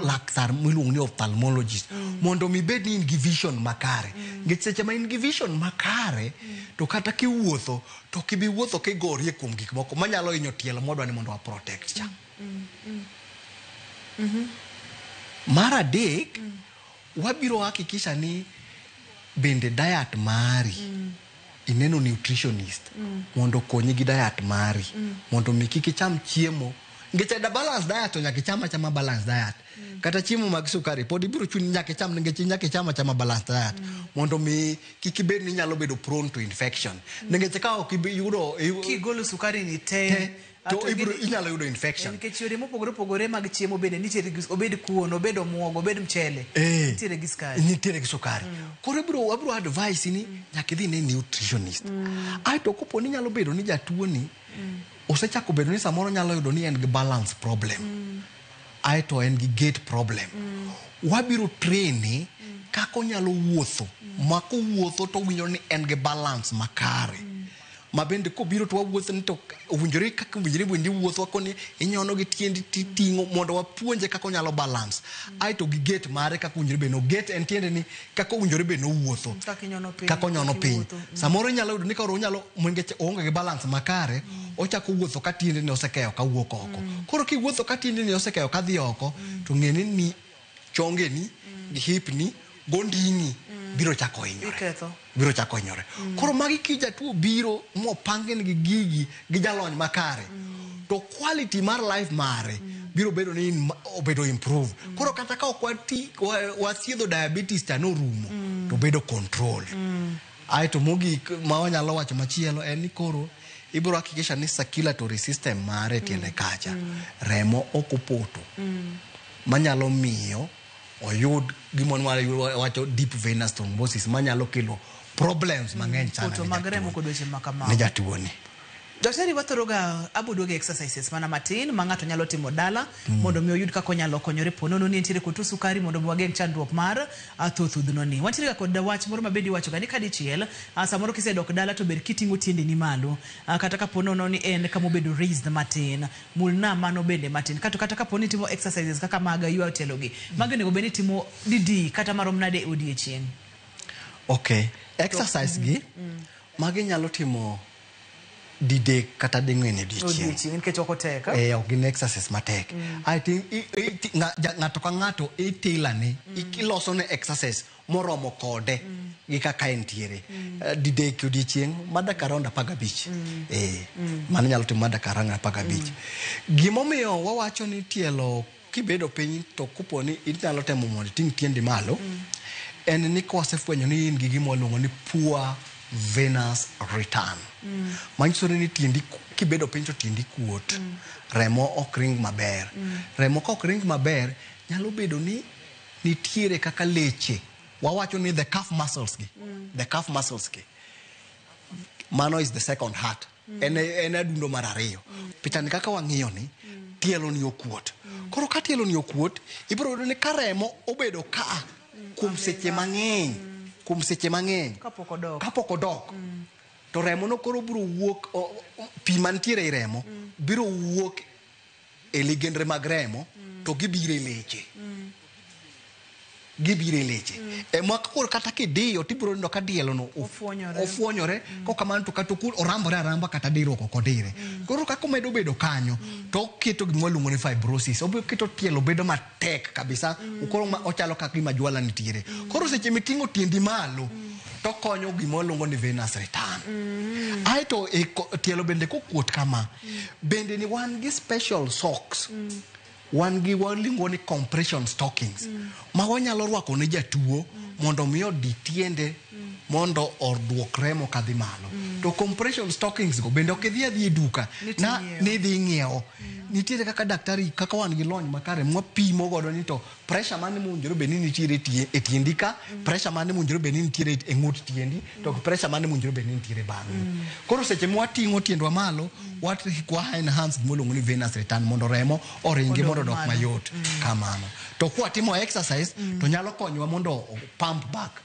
laktar miluongo ni ophthalmologist, mondo mi bed ni in gi vision makare. Nikech seche ma in gi vision makare, to kata kiwuotho to ok ibi wuotho kigorie kuom gik moko manyalo hinyo tielo mwadwa ni mondo wa protect cha. Mar adek, wabiro hakikisha ni bende diet mari, ineno nutritionist mondo okonyi gi diet mari, mondo mi kik icham chiemo, nikech da balance diet to nyaka icham achama balance diet. Kata chiemo mag sukari pod ibiro chuni nyaka icham, nikech nyaka icham achama balance diet, mondo mi kik ibed ni inyalo bedo prone to infection, nikech ka ok ibi yudo Kigolo sukari ni te, to ibiro inyalo yudo infection. Nikech yore mopogore opogore mag chiemo bende nitiere gi, obed kuon, obed omuogo, obed mchele, nitiere gi sukari. Nitiere gi sukari. Koro ibiro wabiro advice ni nyaka idhi ne nutritionist. Aeto kopo ni nyalo bedo ni jatuo ni osechako bedo ni samoro nyalo yudo ni en gi balance problem, aeto en gi gait problem, wabiro train kaka onyalo wuotho, ma kowuotho to owinjo ni en gi balance makare. Ma bende kobiro to wawuotho ni to owinjore kaka owinjore bende iwuotho, wakoni inyono gi tiendi titing'o, mondo wapuonje kaka onyalo balance. Aeto gi gait mare, kaka owinjore bende gait en tiende ni kaka owinjore bende owuotho, kaka inyono piny, kaka onyono kaka piny. iwuotho. Samoro inyalo yudo ni koro onyalo, nikech oonge gi balance makare, ochako wuotho ka tiendene osekeyo kawuok oko. Koro kiwuotho ka tiendeni osekeyo kadhi oko, to ng'e ni chongeni gi hipni gonding'i biro chako hinyore. Iketho. Biro chako hinyore. Koro magi ki jatuo biro mopangne gi gigi gi jalony makare, to quality mar life mare biro bedo ni obedo improve. Koro kata ka ok wati wathiedho diabetes cha norumo, to bedo control. Aeto mogik ma wanyalo wacho machielo en ni koro ibiro hakikisha ni circulatory system mare e tiende kacha, remo ok opoto manyalo miyo oyud gima wacho deep venous thrombosis, manyalo kelo problems mang'eny sana poto ne mag remo jatuo kod weche ma ne kamago. Jatuo ni. Daktari, wathoro ga aboduogo exercises mana matin ma ng'ato nyalo timo dala mondo mi oyud kaka onyalo konyore po nono ni entiere kod tuo sukari, mondo mi wageng' chandruok mar thoth thudhno ni. Wantiere ga kod wach moro ma bende iwacho ga ni kadichiel, samoro kisedok dala to ber kiting'o tiendeni malo, kata kapo nono ni en kamobedo raised matin, mulna mano bende matin, kata kapo ni itimo exercises kaka mag ywayo tielo gi, magi onego bed ni itimo didi kata marom nade e odiechieng'? Okay, exercise gi magi nyalo timo didek kata ding'wen e odiechieng'. Odiechieng', nikech ok otek. Eh, ok gin exercise matek. I think ng'ato ka ng'ato itailor-ne, iloso ne exercise moromo kode gi kaka entiere. Didek e odiechieng' ma dakika around 15. Mano nyalo timo ma dakika around 15. Gimomiyo wawacho ni tielo kibedo piny to kopo ni inyalo temo mondo iting' tiendi malo, en ni kwasefwenyo ni in gi gima waluongo ni poor venous return. Manyiso ni tiendi kibedo piny to tiendi kuot. Remo ok ring maber. Remo ka ok ring maber, nyalo bedo ni nitiere kaka leche. Wawacho ni the calf muscles gi. The calf muscles gi. Mano is the second heart. En adundo mar ariyo. Pichani kaka wang'iyo ni, tielo ni okuot. Koro ka tielo ni okuot, ibiro yudo ni ka remo obedo ka kuom seche mang'eny, kuom seche mang'eny kapok odok. Kapok odok, to remo no koro biro wuok, pi mantiere ei remo biro wuok e ligendre mag remo, to gibiro e leche. Gibiro e leche. Ema koro kata kidiyo tibiro neno ka dielo no Ofuonyore. Ofuonyore. Kokamano to kata orambore aramba, kata diruok ok odire. Koro kaka omedo bedo kanyo, to oketo gima waluongo ni fibrosis. Obiro keto tielo bedo matek kabisa. Koro ma ochalo kaka gima jwala nitiere. Koro seche miting'o tiendi malo, to konyo gima waluongo ni venous return. Aeto e tielo bende kokuot kama, bende ni wan gi special socks. Wan gi waluongo ni compression stockings ma wanyalo rwako ne jatuo mondo mi odi tiende mondo oduok remo kadhi malo. To compression stockings go bende ok idhi adhi e duka Ni na ting'iewo. ni idhi ing'iewo. Nitiere kaka daktari kaka wan gi lony makare mwapimo godo ni to pressure mane mowinjore bed ni nitiere e tiendi ka, pressure mane mowinjore bed ni nitiere e ng'ut tiendi, to pressure mane mowinjore bed ni nitiere bang'e. Koro seche mwating'o tiendwa malo, wa enhance gima iluongo ni venous return mondo remo oringi mondo odok mayot kamano. To kwatimo exercise to nyalo konyowa mondo pump back.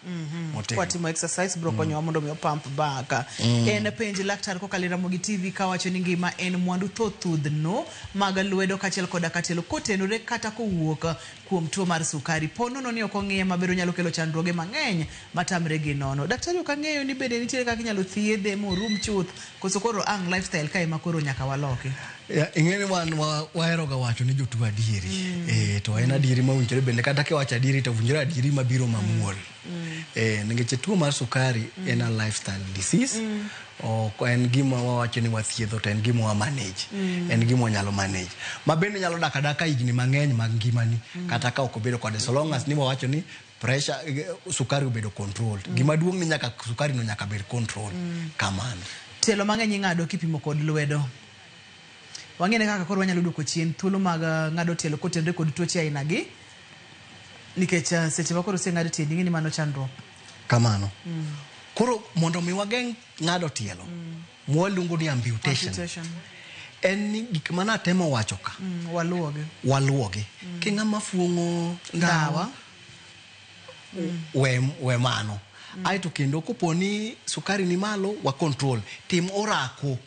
Kwatimo exercise bro konyowa mondo mi pump back. En penj laktar kokalo e Ramogi TV kawacho ni ngima en mwandu thothudhno mag lwedo kaachiel koda katielo kotenore kata kowuok kuom tuo mar sukari. Po nono ni ok ong'iye maber onyalo kelo chandruoge mang'eny matamre gi nono. Daktari ok ang'eyo ni bende nitiere kaka inyalo thiedhe morum chuth koso koro ang' lifestyle kae ma koro nyaka waloki. Ing'e ni wan waheroga wacho ni jotuo adieri. To en adieri mowinjore bende kata kiwacho adieri to owinjore adieri mabiro mamuol. Nikech tuo mar sukari en a lifestyle disease. Ok en gima wawacho ni wathiedho to en gima wa manage. En gima wanyalo manage. Ma bende nyalo dak adaka higni mang'eny mag ngimani kata ka ok obedo kode so long as ni wawacho ni pressure sukari obedo controlled. Gima duong' ni nyaka sukari no nyaka bed controlled. Kamano. Tielo mang'eny ing'ado kipimo kod lwedo. Wang'ene kaka koro wanyalo duoko chien thuolo mag ng'ado tielo kotenore kod tuoche aina gi. Nikech seche ma koro oseng'ad tiendi ing'e ni mano chandruok. Kamano. Koro mondo mi wageng' ng'ado tielo, mwaluongo ni amputation. En ni gik mane atemo wacho ka. Waluwogi. Waluwogi. Ki ng'ama fuong'o ndawa, we mano. Aeto kendo kopo ni sukari ni malo, wa control. Tim orako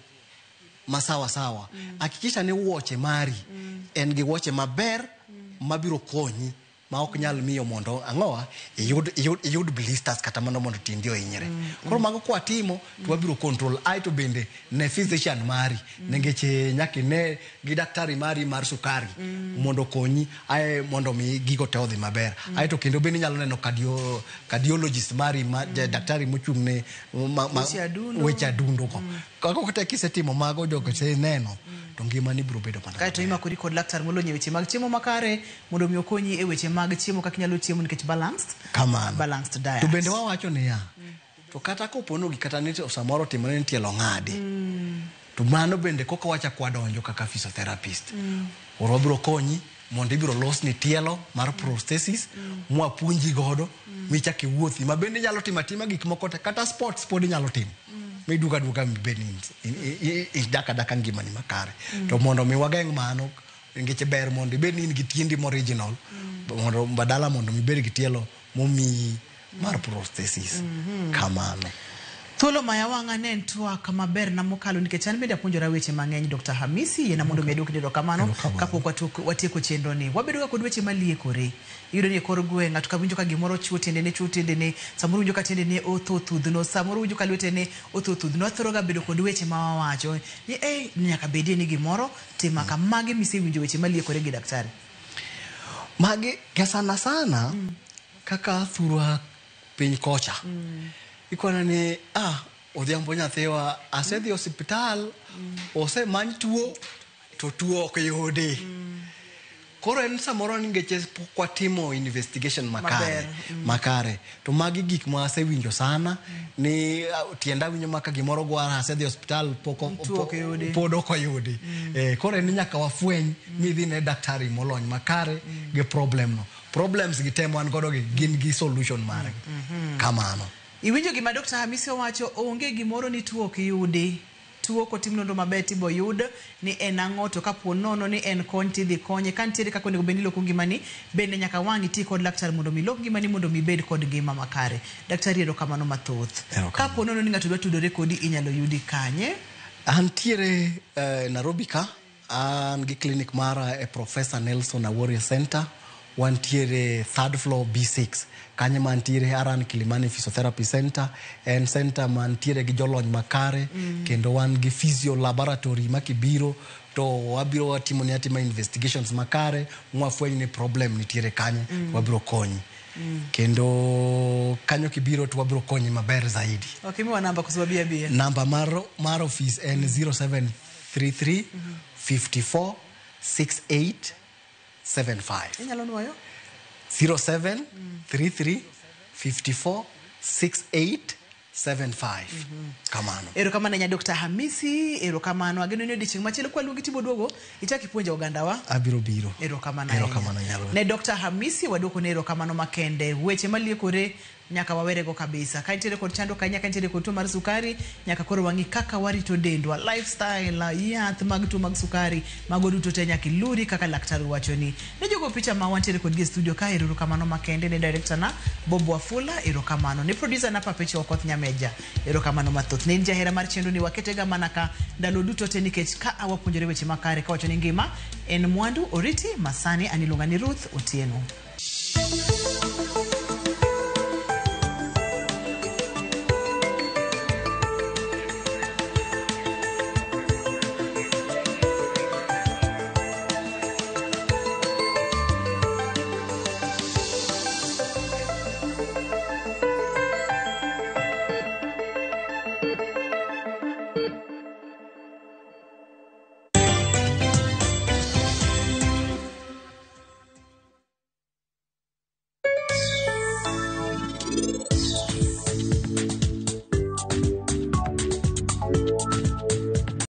masawa sawa. Hakikisha ni wuoche mari en gi wuoche maber mabiro konyi ma ok nyal miyo mondo ang'owa iyud blisters kata mano mondo tiendi ohinyre. Koro mago kwatimo to wabiro control. Aeto bende ne physician mari nikech nyaka ine gi daktari mari mar sukari mondo okonyi ae mondo mi gigo te odhi maber. Aeto kendo bende inyalo neno cardiologist mari ma daktari mochung' ne weche adundo go. Kaka te kisetimo mago jogo neno to ngimani biro bedo mana. Kaeto imakori kod laktar molony e weche mag chiemo makare mondo mi okonyi e weche mag chiemo kaka inyalo chiemo nikech balanced. Kamano. Balanced diet. To bende wawacho niya, to kata kopo gi kata ni samoro otimore ni tielo ng'adi, to mano bende koka wachako wadonjo kaka physiotherapist. Koro wabiro konyi mondo ibiro losni tielo mar prosthesis mwapuonji godo michak iwuothi ma bende inyalo timo atima gik moko te kata sports pod inyalo timo. Miduogo aduoga mibed ni idak adaka ngimani makare. To mondo mi wageng' mano nikech ber mondo ibed ni in gi tiendi original mondo badala mondo ibed gi tielo momiyi mar prosthesis. Kamano. Thuolo maya wang'a ne en twak maber na mokalo nikech an bende apuonjora weche mang'eny. Dr. Hamisi yiena mondo mi aduokni erokamano kapok watieko chenro ni. Wabedo ga kod weche maliekore. Iyudo ni e kor gweng' ng'ato ka winjo ka gimoro chuo tiendene, samoro winjo ka tiendene otho thudhno, samoro winjo ka lwetene otho thudhno. Wathoro ga bedo kod weche ma wawacho ni nyaka bedie ni gimoro tima ka. Mage misewinjo weche maliekore gi daktari? Magi ka sana sana kaka thurwa piny kocha. Ikwana ni odhiambo nyathiwa asedhi osiptal, osemany tuo to tuo ok yudi. Koro en samoro nikech pok watimo investigation makare. To magi gik ma asewinjo sana ni tienda winjo maka gimoro gwara asedhi osiptal pod ok oyudi. Koro en nyaka wafweny midhi ne daktari molony makare gi problem no. Problems gi te wan godo gi gin gi solution margi. Kamano. Iwinjo gima Dr. Hamisi owacho, onge gimoro ni tuo ok yudi. Tuo kotim nonro maber tibo yud ni en ang'o, to kapo nono ni en kony tidhi konye. Ka nitiere kaka onego bed ni iloko ngimani, bende nyaka wang' iti kod laktar mondo mi ilok ngimani mondo mi ibed kod ngima makare. Daktari, erokamano mathoth. Kapo nono ni ng'ato dwa tudore kodi inyalo yudi kanye? Antiere Nairobi ka, an gi clinic mara e Professor Nelson Awori Center. Wantiere third floor B6. Kanyo mantiere Aran Kilimani Physiotherapy Center. En center mantiere gi jolony makare, kendo wan gi physio laboratory makibiro to wabiro watimo ni atima investigations makare mwafweny ni problem nitiere kanye, wabiro konyi. Kendo kanyo kibiro to wabiro konyi maber zaidi. Okay, miwa namba koso wabi abiya. Namba mar office en 0733 54 68 75. Inyalo nuoyo? 07 33 54 68 75. Kamano. Erokamano ahinya Dr. Hamisi, erokamano. Ageno ni odiochieng' machielo kwaluongi tiboduogo ichak ipuonjo ogandawa. Abiro biro. Erokamano ahinya. Erokamano nyalo. Ne Dr. Hamisi waduoko ne erokamano makende. Weche maliekore nyaka wawerego kabisa. Ka nitiere kod chandruok ahinya, ka nitiere kod tuo mar sukari, nyaka koro wang'i kaka warito dendwa, lifestyle, yath mag tuo mag sukari, mago duto te nyaka iluri kaka laktar wachoni. Ne jogo picha ma wantiere kodgi e studio ka, erokamano makende ne director na Bob Wafula, erokamano. Ne producer na Papeche Okoth Nyameja, erokamano mathoth. Ne in jahera mar chenro ni waketega mana ka ndalo duto te nikech ka wapuonjore weche makare kawacho ni ngima en mwandu. Oriti masani an iluonga ni Ruth Otieno.